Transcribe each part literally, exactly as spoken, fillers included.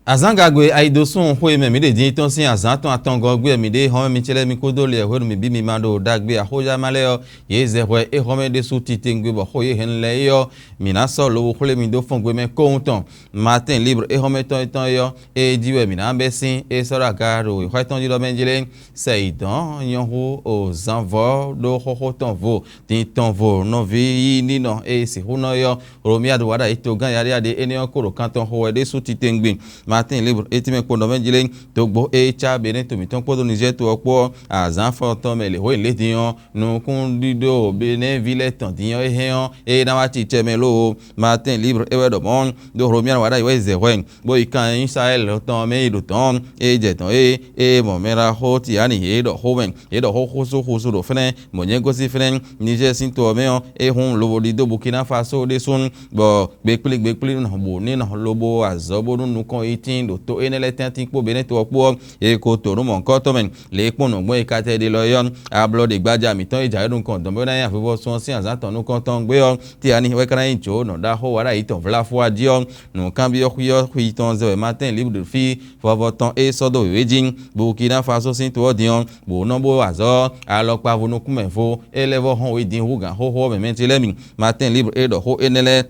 Azǎngagbe ayidosún xwé e mɛ mǐ ɖe din tɔn sín azǎn tɔn atɔngɔ́ gbé wɛ mǐ ɖe. Hɔnmɛ mitɔn lɛ́ɛ, mi kpódó lɛ hwenu mǐ bí mi ma ɖo ɖagbe axóyá ma lɛ́ɛ ɔ́, yě zɛ hwɛ é hɔnmɛ ɖésú titewungbe bɔ xó yě hɛn lɛ́ɛ é ɔ́, mǐ ná sɔ́ lobo xwlé mi dó fɔ́n gbe mɛ kówun tɔn. Matín Libre é hɔnmɛ tɔn tɔn é ɔ́, é jí wɛ mǐ ná bɛ́ sín é sɔ́ ɖo aga ɖo xwɛ tɔn jí ɖɔ mɛ jlé. Sɛ yi dɔn nyɔ́ hú o zanvɔ́ ɖó xóxó tɔn vo, din tɔn vo nɔví yí nínɔ e sixú nɔ ɔ́, Hlomia ɖo wa ɖo ayǐ togán yaɖéyaɖé énɛ́ ɔ́ kó ɖo kan tɔn xo wɛ ɖésú titewungbe. Matín Libre é tínmɛ kpo nɔ mɛ jlé dógbó é cá Benɛ́to mǐtɔn kpódó Nizɛ́ɛ to ɔ́ kpó ɔ́, azǎn afɔtɔn mɛ lě hweyǐ lě din ɔ́, nukúnɖíɖó Benɛ́ví lɛ́ɛ tɔn din ɔ́ é hɛn ɔ́, é ná wá cicɛ mɛ lóo. Matín Libre é wɛ ɖɔ mɔ̌, ɖó Hlomia wa ɖo ayǐ wɛ é zɛ hwɛ, bó yi kan Izlayɛ́li tɔn mɛ yi ɖo dɔ̌n, é jɛ dɔ̌n é, é mɔ mɛ ɖaxó Tiani yě ɖɔ xó mɛ, yě ɖɔ xó xúsú xúsú ɖo fɛ́nɛ́, mɔ nyɛ gosín fɛ́nɛ́ Nizɛ́ɛ sín to ɔ́ mɛ ɔ́, é hun lobo ɖidó Bukina Faso ɖésú, bɔ gbekplí gbekplí nɔ bǔ ní nɔ lobo azɔ̌ bónú nukɔn yi tíin ɖo to énɛ́ lɛ́ɛ tɛ́ntin kpó Benɛ́to ɔ́ kpó ɔ́, è ko to nǔ mɔ̌hunkɔtɔn mɛ. Lě e kpɔ́n nǔgbɔn e ka tɛ ɖe lɔ é ɔ́, ablɔ̌ ɖě gbaja mǐtɔn e jǎwe nukɔn dɔ̌n bɔ é ná nyí avivɔsun ɔ́ sín azǎn tɔn nukɔntɔn gbé ɔ́, Tiani wɛ ka ná nyí jǒnɔ ɖaxó wa ɖo ayǐ tɔn vláfúwa jí ɔ́, nǔkanbyɔ́ xwí ɔ́ xwi tɔn zɛ wɛ Matín Libre ɖo fí vɔvɔ tɔn e sɔ́ dó wěwé jí, Bukina Faso sín to ɔ́ din ɔ́, bǒ nɔ bó wa azɔ̌ ɔ́, alɔkpa vo nukún mɛ vo, é lɛ́ vɔ́ hɔn we din hú gǎn xóxó ɔ́ mɛ mɛ ce lɛ́ɛ mi. Matín Libre e ɖɔ xó énɛ́ lɛ́ɛ,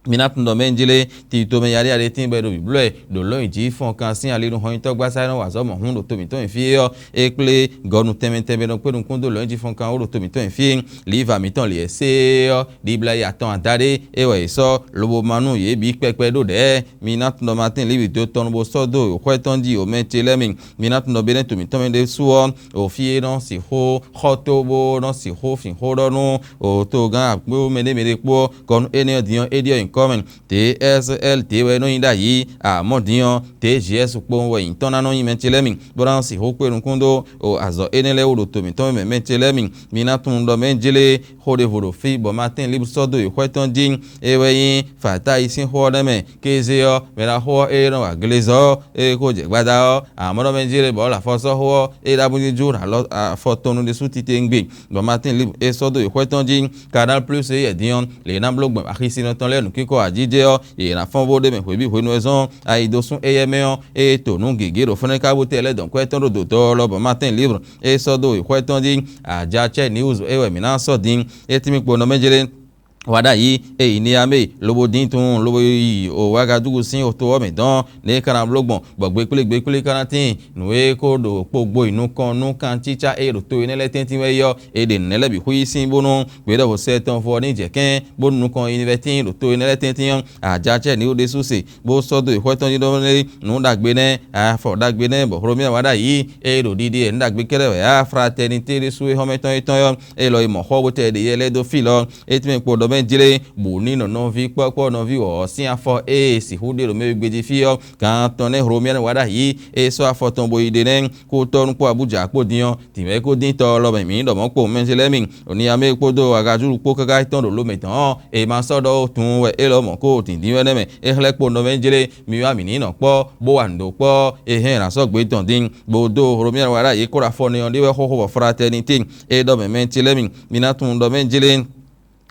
mi ná tunwun ɖɔ mɛ jlé tito mɛ yaɖéyaɖé tín bɔ è ɖo bǐblɔ́ ɛ ɖo lɔ̌nyijǐ fɔnkan sín ali nú hɔnnyitɔ́gbasá e nɔ wa azɔ̌ mɔ̌hun ɖo to mǐtɔn mɛ fí é ɔ́, é kplé gɔnu tɛnmɛ tɛnmɛ nɔ kpé nukún dó lɔ̌nyijǐ fɔnkan wú ɖo to mǐtɔn mɛ fí é. Liva mǐtɔn lě e sé ɔ́, ɖibla yi atɔn adaɖé é wɛ è sɔ́ lobo ma nú yě bǐ kpɛkpɛ ɖó ɖɛ̌. Mi ná tunwun ɖɔ Matín Libre dó tɔn bó sɔ́ dó xwɛ tɔn jí o mɛ ce lɛ́ɛ mi. Mi ná tunwun ɖɔ Benɛ́to mǐtɔn mɛ ɖésú ɔ́, o fí e nɔ sixú xɔ tó bó nɔ sixú fin xó ɖɔ nú o togán akpó mɛ ɖé mɛ ɖé kpó ɔ́, kɔ nú énɛ́ ɔ́ din ɔ́, é ɖyɔ́ nyǐkɔ mɛ. Tě S L tě wɛ é nɔ nyí ɖ'ayǐ, amɔ̌ din ɔ́, tě J S kpowun wɛ nyǐtɔn ná nɔ nyí mɛ ce lɛ́ɛ mi, bó ná sixú kpé nukún dó o azɔ̌ énɛ́ lɛ́ɛ wú ɖo to mǐtɔn mɛ mɛ ce lɛ́ɛ mi. Mi ná tunwun ɖɔ mɛ jlé xó ɖěvo ɖo fí bɔ Matín Libre sɔ́ dó yi xwɛ tɔn jí, é wɛ nyí Fatayi sín xó ɔ́ nɛ́ mɛ. Kéze ɔ́, mɛ ɖaxó ɔ́ e nɔ wa glezɔ́ ɔ́, é ko jɛ gbada ɔ́, amɔ̌ nɔ mɛ jlé bɔ lafɔsɔ́xó ɔ́, é ɖa bú ní jú alɔ afɔ tɔn nu ɖésú titewungbe, bɔ Matín Libre é sɔ́ dó yi xwɛ tɔn jí. Canal Plus e yɛ din ɔ́, lě e ná bló gbɔn axisinɔ tɔn lɛ́ɛ nǔkínkɔ ajijɛ ɔ́, yě ná fɔ́n bó ɖ'é mɛ hweví hwenu e zɔ́n ayi dó sú éyɛ́ mɛ ɔ́, é to nǔ gěgé ɖo fɛ́nɛ́ kábú tɛ lɛ́ dɔn kwɛ́ tɔn ɖó dǒdɔ́ lɔ bɔ Matín Libre é sɔ́ dó yi xwɛ tɔn jí. Ajacɛ News é wɛ mǐ ná sɔ́ din, é tínmí kpo nɔ mɛ jlé. Wa ɖ'ayǐ, é yi Niyamé, lobo dín tunwun, lobo yi Owagadúgu sín to ɔ́ mɛ dɔn, nɛ̌ é ka ná bló gbɔn, bɔ gbekplé gbekplé ka ná tíin. Nǔ e ko ɖo kpogbo yi nukɔn nú kancícá e ɖo to énɛ́ lɛ́ɛ tɛ́ntin wɛ é ɔ́, è ɖe nǔ lɛ́ɛ bǐ xwí sín bónú gběɖɔvo sɛ tɔn vo ɔ́ ní jɛ kɛ́n, bónú nukɔn yi ní vɛ́ tíin ɖo to énɛ́ lɛ́ɛ tɛ́ntin ɔ́. Ajacɛ ní ɖésú se, bó sɔ́ dó yi xwɛ tɔn jí ɖɔ nú nǔ ɖagbe nɛ́, afɔ ɖagbe nɛ́, bɔ Hlomia wa ɖ'ayǐ, é ɖo ɖiɖe nǔ ɖagbe kɛ́ɖɛ́ wɛ ǎ. Fratɛnité ɖésú e xɔ́mɛ tɔn é tɔn ɔ́, é lɔ yi mɔ xɔ bó tɛ ɖe yɛ lɛ́ɛ dó fí lɔ. É tɛ́nmɛ kpo ɖɔ mɛ jlé, bǔ ní nɔ nɔví kpɔ́kpɔ́ nɔví wɔ̌ ɔ́ sín afɔ e è sixú ɖe ɖo mɛ e gbejí fí ɔ́, gan atɔn nɛ́ Hlomia wa ɖ'ayǐ, é sɔ́ afɔ tɔn bo yi ɖe nɛ́, kútɔ́ nú kpó abújà kpó din ɔ́, tǐmɛ e kó dín tɔ ɔ́ lɔ mɛ mǐ ɖɔ mɔ̌ kpo mɛzilɛ́mi, Oniyamé kpódó Agajúlu kpó káká tɔn ɖo lomɛ tɔn ɔ́, è ma sɔ́ ɖɔ tunwun wɛ élɔ́ mɔ̌ kó dǐndín wɛ nɛ́ mɛ. É xlɛ́ kpo nɔ mɛ jlé, mi wá mǐ ní nɔ kpɔ́, bó wa nǔ dó kpɔ́, è hɛn è nǎ sɔ́ gbě tɔn dín, bó dó Hlomia wa ɖ'ayǐ kó ɖo afɔ nɛ́ ɔ́ ɖe wɛ xóxó bɔ Fratɛnité. É ɖɔ mɛ mɛ ce lɛ́ɛ mi, mi ná tunwun ɖɔ mɛ jlé.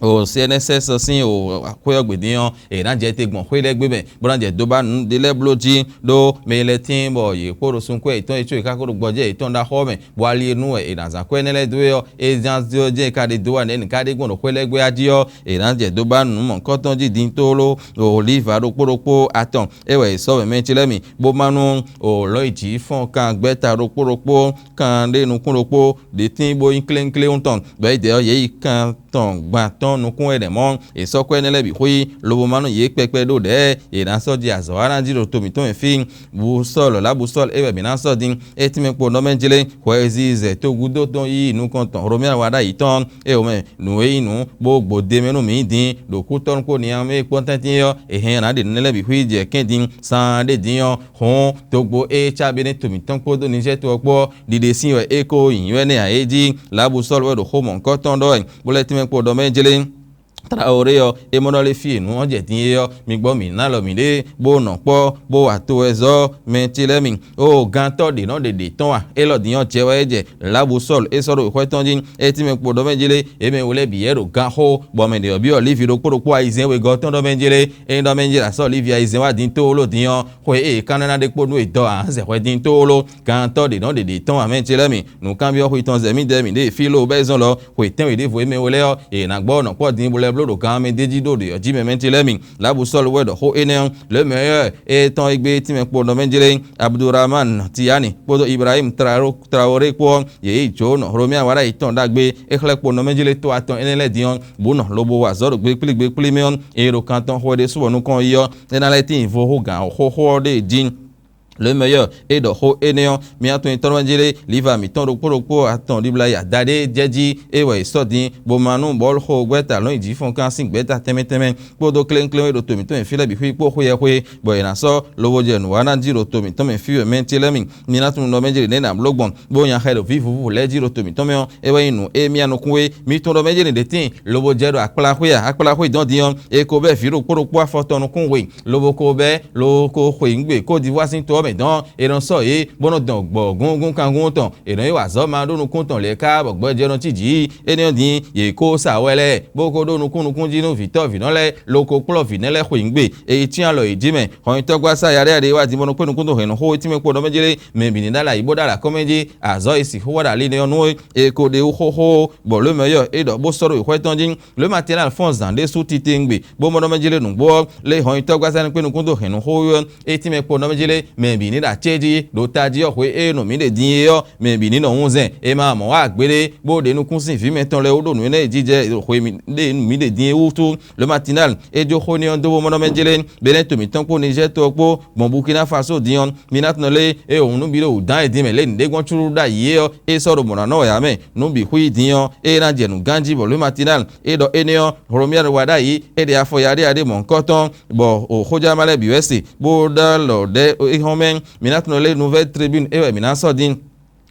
O C N S S sín o xwé ɔ́ gbe din ɔ́, è nǎ jɛ te gbɔn xwé lɛ́ɛ gbe mɛ, bó ná jɛ dó ba nǔ ɖé lɛ́ɛ bló jí, ɖó mɛ lɛ́ɛ tíin bɔ yě kpo ɖo sunkún yětɔn e có yě ká ko ɖo gbɔjɛ́ yětɔn ɖó axɔ́ mɛ, bó wá lí nú wɛ è nǎ zán kwɛ́ énɛ́ lɛ́ɛ dó é ɔ́, é zán zé ɔ́ jɛ́n è ka ɖe dó wa nɛ̌ è nǐ ká ɖe gbɔn ɖo xwé lɛ́ɛ gbe jí ɔ́, è nǎ jɛ dó ba nǔ mɔ̌hunkɔtɔn jí din tlóló. O Oliva ɖokpó ɖokpó atɔn, é wɛ è sɔ́ mɛ mɛ ce lɛ́ɛ mi, bó má nú o lɔ̌ yi jǐ fɔ́n kan gbɛ́ta ɖokpó ɖokpó, kan ɖé nukún ɖokpó, ɖě tíin bó nyí klénkléwún tɔn, bɔ é dɛ ɔ́, yě yi kan tɔn gban tɔn nukún wɛ ɖɛ mɔ̌, è sɔ́ kwɛ́ énɛ́ lɛ́ɛ bǐ xwí, lobo má nú yě kpɛkpɛ ɖó ɖɛ̌, yě ná sɔ́ ji azɔ̌ wá ná jí ɖo to mǐtɔn mɛ fí. Busɔ́l, Labusɔ́l é wɛ mǐ ná sɔ́ din, é tínmɛ kpo nɔ mɛ jlé, hwɛzizɛ togudo tɔn yí nukɔn tɔn Hlomia wa ɖ'ayǐ tɔn, é wɛ mɛ nǔ e nyí nǔ, bó gbode mɛ nú mǐ din, ɖo kútɔ́nú kpó nya mɛ e kpɔ́n tɛ́ntin é ɔ́, è hɛn ná ɖe nǔ lɛ́ɛ bǐ xwí jɛ kɛ́n din, saan ɖé din ɔ́, hɔn dogbo e cá bé nɛ́ to mǐtɔn kpódó Nizɛ́ɛ to ɔ́ kpó ɔ́, ɖiɖe sín wɛ é ko nyí wɛ nɛ́ ǎ é jí. Labusɔ́l wɛ ɖo xó mɔ̌hunkɔtɔn ɖɔ wɛ, bó lɛ́ tínmɛ kpo ɖɔ mɛ jlé. Traoré ɔ́, é mɔ nɔ lé fí e nǔ ɔ́ jɛ din é ɔ́, mi gbɔ mǐ ná lɔ mǐɖée, bó nɔ kpɔ́, bó wa to wɛ zɔ́ mɛ ce lɛ́ɛ mi. O gantɔ́ ɖě nɔ ɖe ɖě tɔn a? Élɔ́ din ɔ́ jɛ wɛ é jɛ Labu Sɔ́lu é sɔ́ ɖo xwɛ tɔn jí. É tínmɛ kpo ɖɔ mɛ jlé, é mɛ wlɛ́ bǐ yɛ ɖo ganxó, bɔ mɛ ɖě ɔ́ byɔ́ Livi ɖokpó ɖokpó ayizɛ́n wegɔ́ tɔn ɖɔ mɛ jlé. Ényí ɖɔ mɛ jlé asɔ́ Livi ayizɛ́n wá din tóóló din ɔ́, xwe e è ka nɔ ná ɖe kpó nú è dɔ ǎ zɛ hwɛ din tóóló. Gantɔ́ ɖě nɔ ɖe ɖě tɔn ǎ mɛ ce lɛ́ɛ mi. Nǔkanbyɔ́ xwetɔn zɛ mǐdɛɛ mǐ ɖée fí lóo bɛ́ zɔn lɔ, xwe tɛ́nwe ɖěvo e mɛ we lɛ́ɛ ɔ́, è nǎ gbɔ nɔ kpɔ́ din bó lɛ́ bló ɖo gan mɛ d'é jí ɖó ɖě ɔ́ jí mɛ mɛ ce lɛ́ɛ mi. Labu Sɔ́lu wɛ ɖɔ xó énɛ́ ɔ́. Le mɛ ɔ́, é tɔn e gbé tínmɛ kpo nɔ mɛ jlé, Abdulrahman Tiyani kpódó Ibrahim Traro- Traoré kpó ɔ́, yě yi jǒ nɔ Hlomia wa ɖ'ayǐ tɔn ɖagbe. É xlɛ́ kpo nɔ mɛ jlé tó atɔn énɛ́ lɛ́ɛ din ɔ́, bǔ nɔ lobo wa azɔ̌ ɖo gbegblégblékplé mɛ ɔ́, eye ɖo kan tɔn xo ɖésú ɔ́ nukɔn yi ɔ́, é ná lɛ́ tíin vo hú gǎn xóxó ɔ́ ɖée jí. Le mɛ ɔ́, é ɖɔ xó énɛ́ ɔ́, mì atɔn nyitɔ́ nɔ jlé liva mǐtɔn ɖokpó ɖokpó atɔn ɖibla yi adaɖé jɛ jí, é wɛ è sɔ́ din, bó ma nú bɔ̌lu xo gbɛ́ ta lɔ̌n yi jǐ fɔ́n kán sín gbɛ̌ta tɛnmɛ tɛnmɛ, kpódó klénklénwé ɖo to mǐtɔn mɛ fí lɛ́ɛ bǐ xwí kpó xweyɛxwe, bɔ è nǎ sɔ́ lobo jɛ nǔ wa ná jí ɖo to mǐtɔn mɛ fí wɛ mɛ ce lɛ́ɛ mi. Mi ná tunwun ɖɔ mɛ jlé nɛ̌ nǎ bló gbɔn, bó nya xɛ ɖo vǐvǔvú lɛ́ɛ jí ɖo to mǐtɔn mɛ ɔ́, é wɛ nyí nǔ e mì anukún é. Mi tunwun ɖɔ mɛ jlé ɖě tíin, lobo jɛ ɖo akplaxwé a? Akplaxwé dɔn din ɔ́, è ko bɛ́ vǐ ɖokpó ɖokpó afɔtɔn nukún we, lobo ko bɛ́ lo ko xwe nǔgbé Côte d'Ivoire sín to ɔ́ mɛ dɔn, è nɔ sɔ́ yě, bó nɔ dɔn gbɔ̌ gúngún kangún tɔn, è nɔ yi wa azɔ̌ ma ɖó nukún tɔn lě ká bɔ gbɔjɛ́ nɔ cí jǐ. Énɛ́ ɔ́ din, yě kó sa wɛ lɛ́ɛ, bó ko ɖó nukún nukún jí nú vǐtɔ́ vǐnɔ lɛ́ɛ, lo ko kplɔ́ vǐ nɛ́ lɛ́ɛ xwe nǔgbé. È yi cyán alɔ yě jí mɛ. Hɔnyitɔ́gbasá yaɖéyaɖé wá din bɔ nɔ kpé nukún dó hɛ̌nnu xó tínmɛ kpo nɔ mɛ jlé, mɛ bǐ ní ɖó alǎ yi bó ɖó alǎ kɔn mɛ jí, azɔ̌ e sixú wa ɖo ali nɛ́ ɔ́ nú é, è ko ɖe wú xóxó, bɔ lǒ mɛ ɔ́ é ɖɔ bó sɔ́ ɖo wěxwɛ́ tɔn jí. Lǒ Matinal fɔ́n zǎn ɖé sú titewungbe, bó mɔ ɖɔ mɛ jlé nǔgbó ɔ́, lé hɔnyitɔ́gbasá ní kpé nukún dó hɛ̌nnu xó ɔ́, é tínmɛ kpo nɔ mɛ jlé, mɛ bǐ ní ɖo acéjí, ɖo tají ɔ́ hwe e nɔ mǐ ɖe din é ɔ́, mɛ bǐ ní nɔ wunzɛn. È ma mɔ wá gbeɖé, bó ɖe nukún sín vǐ mɛtɔn lɛ́ɛ wó ɖó nǔ énɛ́ e jijɛ ɖo hwe mǐ ɖe mǐ ɖe din é wútu. Le Matinal, é jó xó n'i ɔ́ dó bó mɔ nɔ mɛ jlé, Benɛ́to mǐtɔn kpó Nizɛ́ɛ to ɔ́ kpó gbɔn Bukina Faso din ɔ́, mi ná tunɔ lé e wǔ nú bǐ ɖo wǔ dán e din mɛ lě nǔɖé gbɔn cúɖú ɖ'ayǐ é ɔ́, é sɔ́ ɖo mɔ̌ ná nɔ wɛ ǎ mɛ. Nǔ bǐ xwí din ɔ́, é ná jɛ nǔ ganjí bɔ lě Matinal, é ɖɔ énɛ́ ɔ́, Hlomia wá ɖ'ayǐ, é ɖe afɔ yaɖéyaɖé mɔ̌hunkɔtɔn, bɔ xójá ma lɛ́ɛ bǐ wɛ se, bó ɖó alɔ ɖɛ́ éhɔ́n mɛ. Mi ná tunɔ lé Nouvelle Tribune é wɛ mǐ ná sɔ́ din.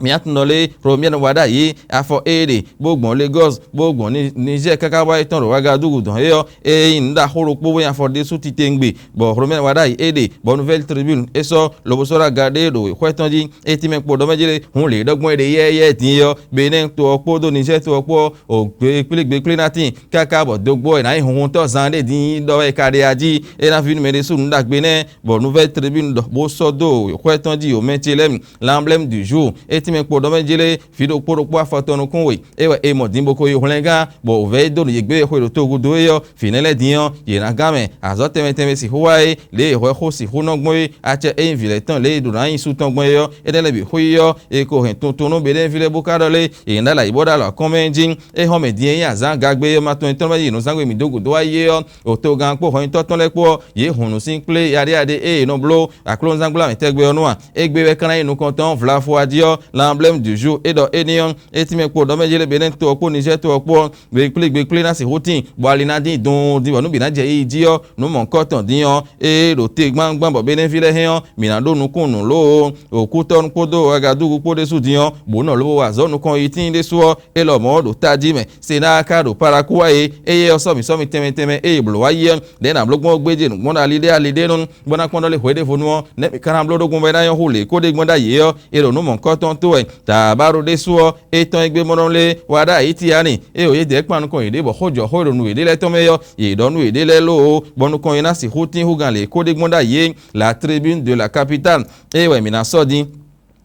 Mi ná tunɔ lé Hlomia wá ɖ'ayǐ, afɔ e é ɖe, bó gbɔn Lagos, bó gbɔn Ni- Niger káká wá é tɔn ɖo Ouagadougou dɔn é ɔ́, é nyí nǔ ɖaxó ɖokpó bó nyí afɔ ɖésú titewungbe, bɔ Hlomia wá ɖ'ayǐ é ɖe, bɔ Nouvelle Tribune é sɔ́ lobo sɔ́ ɖó aga ɖé ɖo xwɛ tɔn jí, é tínmɛ kpo ɖɔ mɛ jlé, hun lě ɖɔgbɔn é ɖe yɛ́yɛ́ din é ɔ́, Benɛ́ to ɔ́ kpódó Niger to ɔ́ kpó ɔ́, o gbe kplé gbe kplé ná tíin, káká bɔ dógbó è nǎ nyí hunhuntɔ́ zán ɖé din ɖɔ wɛ è ka ɖe a jí, é ná ví nú mɛ ɖésú nǔ ɖagbe nɛ́, bɔ Nouvelle Tribune ɖɔ bó sɔ́ dó xwɛ tɔn jí o mɛ ce lɛ́ɛ mi. L'emblème du jour, é tínmɛ kpo ɖɔ mɛ jlé, vǐ ɖokpó ɖokpó afɔtɔn nukún we, é wɛ è mɔ din bó ko yi hwlɛngán, bɔ wǔvɛ́ e dó nǔ yě gbé xwe ɖo togudo é ɔ́, vǐ nɛ́ lɛ́ɛ din ɔ́, yě ná gán mɛ, azɔ̌ tɛnmɛ tɛnmɛ sixú wá é, lě e hwɛxó sixú nɔ gbɔn é, acɛ ényí vǐ lɛ́ɛ tɔn lě e ɖo ná nyi su tɔn gbɔn é ɔ́, énɛ́ lɛ́ɛ bǐ xwí ɔ́, è ko hɛn tuntun nú Beɖɛ́nví lɛ́ɛ bó ka ɖɔ lé, yě ná ɖo ayǐ bó ɖo alɔ akɔ́nmɛ jí. É hɔn mɛ din e nyí azǎn gagbe e ma tɔn tɔn mɛ yi nǔzángbé mǐ dó gǔdo wá yi é ɔ́, otogan kpó hɔnyitɔ́ tɔn lɛ́ɛ kpó ɔ́, yě hun nǔ sín kplé yaɖéyaɖé e è nɔ bló aklúnɔzángbla mɛ tɛgbɛ ɔ́ nú a? Égbé wɛ ka ná nyí nukɔntɔn vlafo a jí ɔ́, l'emblème du jour é ɖɔ éní ɔ́, é tínmɛ kpo ɖɔ mɛ jlé Benɛ́ to ɔ́ kpó Nizɛ́ɛ to ɔ́ kpó ɔ́, gbegblégbé ná sixú tíin, bɔ ali ná dín dun dín bɔ nǔ bǐ ná jɛ yiyi jí ɔ́, nǔ mɔ̌hunkɔtɔn dín ɔ́, ée ɖo te gbángbán bɔ Benɛ́ví lɛ́ɛ hɛn ɔ́, mǐ ná ɖó nukún nǔ lóó. Òkútɔ́ kpódó Agadugu kpó ɖésú din ɔ́, bǒ nɔ lobo wa azɔ̌ nukɔn yi tíin ɖésú ɔ́, é lɔmɔ̌ ɖo tají mɛ. Senáa ka ɖo Palakúwa é, éyɛ́ ɔ́ sɔ́ mì sɔ́ mì tɛnmɛ tɛnmɛ, ée è blǒ wá yi ɔ́, ɖɛ̌ nǎ bló gbɔn ɔ́ gbéjé nǔgbɔ́ná liɖéaliɖénú, bó ná kpɔ́n ɖɔ lé hweɖěvonu ɔ́, nɛ̌ mǐ ka ná bló ɖó gbɔn bɔ é ná nyɔ́ hú lě kó ɖe gbɔn ɖ'ayǐ é ɔ́, è ɖo nǔ mɔ̌hunkɔtɔn tó wɛ. Tǎbáɖó ɖésú ɔ́, é tɔ́n é gbé mɔ nɔ lé wá ɖ'ayǐ Tiani, ée wǒ yě dɛ̌ kpan nukɔn yěɖée bɔ xó jɔ xó e ɖo nǔ yěɖée lɛ́ɛ tɔn mɛ é ɔ́, yě ɖɔ nú yěɖée lɛ́ɛ lóó, bɔ nukɔn nyi ná sixú tín hú gǎn lě kó ɖe gbɔn ɖ'ayǐ é. La Tribune de la Capitale, ée wɛ mǐ ná sɔ́ din.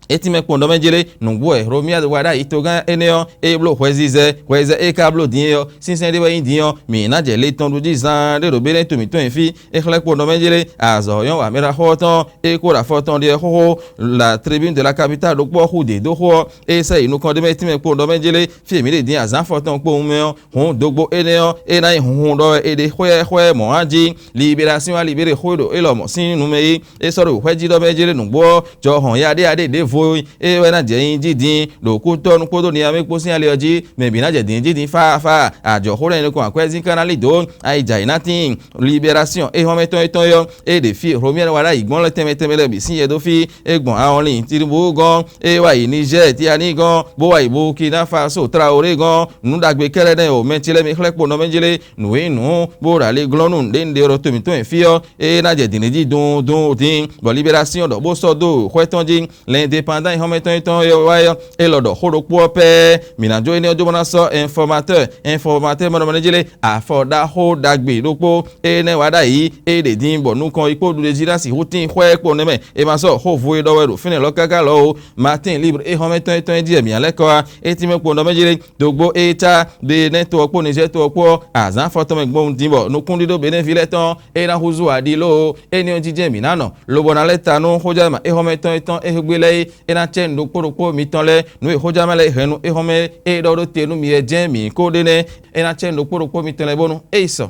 É tínmɛ kpɔ́n ɖɔ mɛ jlé, nǔgbó wɛ Hlomia wa ɖ'ayǐ togán énɛ́ ɔ́, é bló hwɛzizɛ, hwɛzɛ e ka bló din é ɔ́, sínsɛ́n ɖé wɛ nyí din ɔ́, mǐ ná jɛ le tɔn ɖu jí zaan ɖé ɖo Benɛ́to mǐtɔn e fí. É xlɛ́ kpɔ́n ɖɔ mɛ jlé, azɔ̌ nyɔ́ wa mɛɖaxó ɔ́ tɔn, é kó ɖo afɔ tɔn ɖe ɔ́ xóxó, la Tribune de la Capitale ɖokpó ɔ́ xú dě dó xó ɔ́, é sɛ yi nukɔn ɖé mɛ tínmɛ kpɔ́n ɖɔ mɛ jlé, fí e mǐ ɖe din azǎn afɔtɔn kpowun mɛ ɔ́, hǔn dógbó énɛ́ ɔ́, é ná nyí hunhun ɖɔ wɛ è ɖe xwɛ́xwɛ́ mɔ̌ a jí. Libération a libéré xó e ɖo élɔ́ mɔ̌ sín nu mɛ é, é sɔ́ ɖo xwɛ́ jí ɖɔ mɛ jlé nǔgbó ɔ́, jɔhɔn yaɖéyaɖé ɖěvo vo e wɛ ná jɛ nyi jí din ɖo kútɔ́nu kpódó niyamɛ kpó sín ali ɔ́ jí, mɛ bǐ ná jɛ din jí din fáfá. Ajɔ̌xó lɛ́ɛ nukɔn akwɛ́zín ka ná lí dǒ, ayi jɛ ayǐ ná tíin. Libération éhɔ́mɛ tɔn étɔn ɔ́, é ɖe fí e Romiyɛ́n wa ɖ'ayǐ gbɔn lɛ́ tɛnmɛ tɛnmɛ lɛ́ɛ bǐ sín yɛ dó fí. É gbɔn Awɔnlin Tinubu gɔ́n, é wá yi Nizɛ́ɛ Tiani gɔ́n, bó wá yi Bukina Faso Traoré gɔ́n. Nǔ ɖagbe kɛ́ɖɛ́ nɛ́ o mɛ ce lɛ́ɛ mi xlɛ́ kpo nɔ mɛ jlé nǔ e nǔ bó ɖo ali glɔ́n nú nǔɖé nǔɖé ɔ́ ɖo to mǐtɔn e fí ɔ́, é ná jɛ dǐndín jí duundun dín, bɔ Libération ɖɔ bó sɔ́ dó xwɛ tɔn jí. L'indépendant xɔmɛtɔn tɔn e wá ɔ́, é lɔ ɖɔ xó ɖokpó ɔ́ pɛ́ɛ. Mǐ ná jó énɛ́ ɔ́ jó bó ná sɔ́ Informateur, Informateur mɔɖɔmɔɖɔ jlé afɔ ɖaxó ɖagbe ɖokpó énɛ́ wá ɖ'ayǐ, é ɖe dín bɔ nukɔn yi kpó ɖuɖéjí ná sixú tín xwɛ kpo nɛ́ mɛ. È ma sɔ́ xó vo e ɖɔ wɛ ɖo fínɛ́ lɔ káká lɔ o. Martin Libre é xɔmɛtɔn tɔn jí mǐ lɛ́ kɔ wá, é tínmɛ kpo nɔ mɛ jlé dogbo é tá ɖe nɛ́ to ɔ́ kpó Nizɛ́ɛ to ɔ́ kpó ɔ́, azǎn afɔtɔn mɛ gbɔn din bɔ nukúnɖíɖó Benɛ́ví lɛ́ɛ tɔn é ná húzú aɖi lóo. Énɛ́ ɔ́ jijɛ mǐ ná nɔ, lobo ná lɛ́ ta nú xójánma éhɔ́mɛtɔn tɔn e xwé gbe lɛ́ɛ é, é ná cɛ nǔ ɖokpó ɖokpó mitɔn lɛ́ɛ, nǔ e xójánma lɛ́ɛ hɛn nú éhɔ́mɛ e ɖɔ ɖó te nú mi wɛ jɛ́n mǐ ko ɖe nɛ́, é ná cɛ nǔ ɖokpó ɖokpó mitɔn lɛ́ɛ bónú é yi sɔ.